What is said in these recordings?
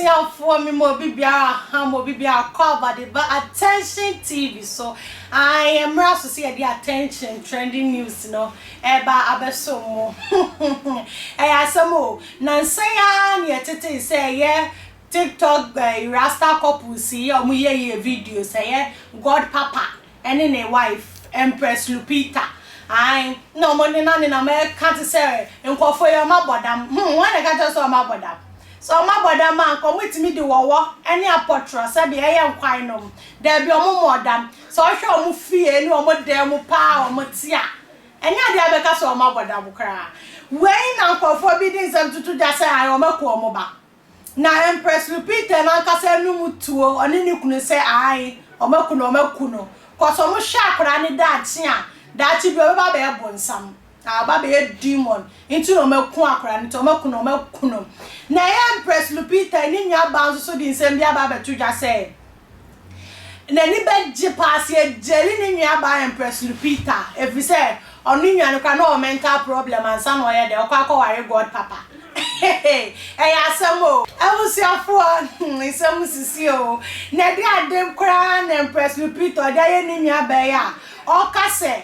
Abusuafoɔ me ma obi biara ha ma obi biara kɔ aba de ba Attention TV so. Ae, ɛmmra so sɛ yɛde Attention trending news no ɛreba abɛso mo. Ɛyɛ asɛm o, nansa yi ara na yɛtetee sɛ ɛyɛ TikTok Rasta couples yi a wɔyɛyɛ videos, ɛyɛ God Papa ɛne ne wife Empress Lupita ae na ɔmo nena nenam ɛka te sɛ nkorɔfoɔ yi ɔmo abɔ dam hmm hwan na ɛka kyerɛ sɛ ɔmo abɔ dam sɛ ɔmo abɔ dam a nka ɔmo tumi de wɔwɔ ɛne apɔtrɔ sɛbi ɛyɛ nkwan nom daabi ɔmo mmɔɔ dam sɛ ɔhwɛ ɔmo fie ne ɔmo dan mu paa a ɔmo te a ɛnyɛ adeɛ a bɛka sɛ ɔmo abɔ dam koraa wei na nkorɔfoɔ bi de nsɛm toto dwa sɛ ae ɔmo aku ɔmo ba. Na Empress Lupita no ankasa anum tuo, ɔne ne kunu sɛ ae, wɔaku no, wɔaku no. Cos wɔhwɛ akwadaa no daakye a, daakye bi ɔbɛba abɛyɛ bonsam, ah, ɔba abɛyɛ demon, nti na wɔaku akwadaa no, nti wɔaku no, wɔaku no. Na ɛyɛ Empress Lupita ne nuabaa nso so de nsɛm bi aba abɛto dwa sɛ, N'ani bɛgye paa sɛ yɛgyeli ne nuabaa Empress Lupita ɛfiri sɛ ɔno nua no koraa na ɔwɔ mental problem ansa na ɔyɛ dɛ ɔkɔ akɔware God papa ɛyɛ asɛm o. Abusuafoɔ hmm nsɛm sisi o. Na ɛde ade koraa na Empress Lupita ɔde ayɛ ne nuabaa yi a ɔka sɛ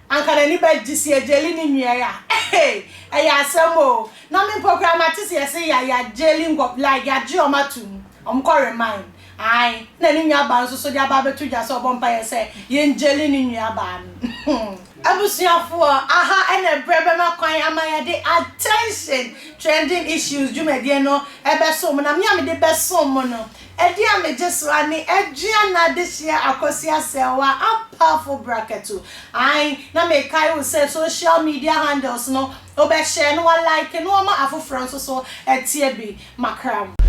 anka n'ani bɛgye sɛ yɛgyeli ne nua yi a ɛyɛ asɛm o. Na me mpo koraa mate sɛ yɛse ya yɛagyeli nkɔ like yɛagye wɔn atom wɔn kɔ remind. Ae, na ne nuabaa nso so de aba abɛto dwa sɛ ɔbɔ mpaeɛ sɛ yɛngyeli ne nuabaa no. Abusuafoɔ, aha na ɛberɛ bɛma kwan ama yɛde Attention! Trending Issues dwumadie no bɛsom mo. Na me a mede bɛsom mo no, ɛdeɛ a megye so ara ne Aduana Adehyeɛ Akosua Serwaa Ampafo Brakatu. Ae, na mekae wo sɛ social media handles no, wobɛshare na wa like na wama afoforɔ nso so atie bi. Makra mo.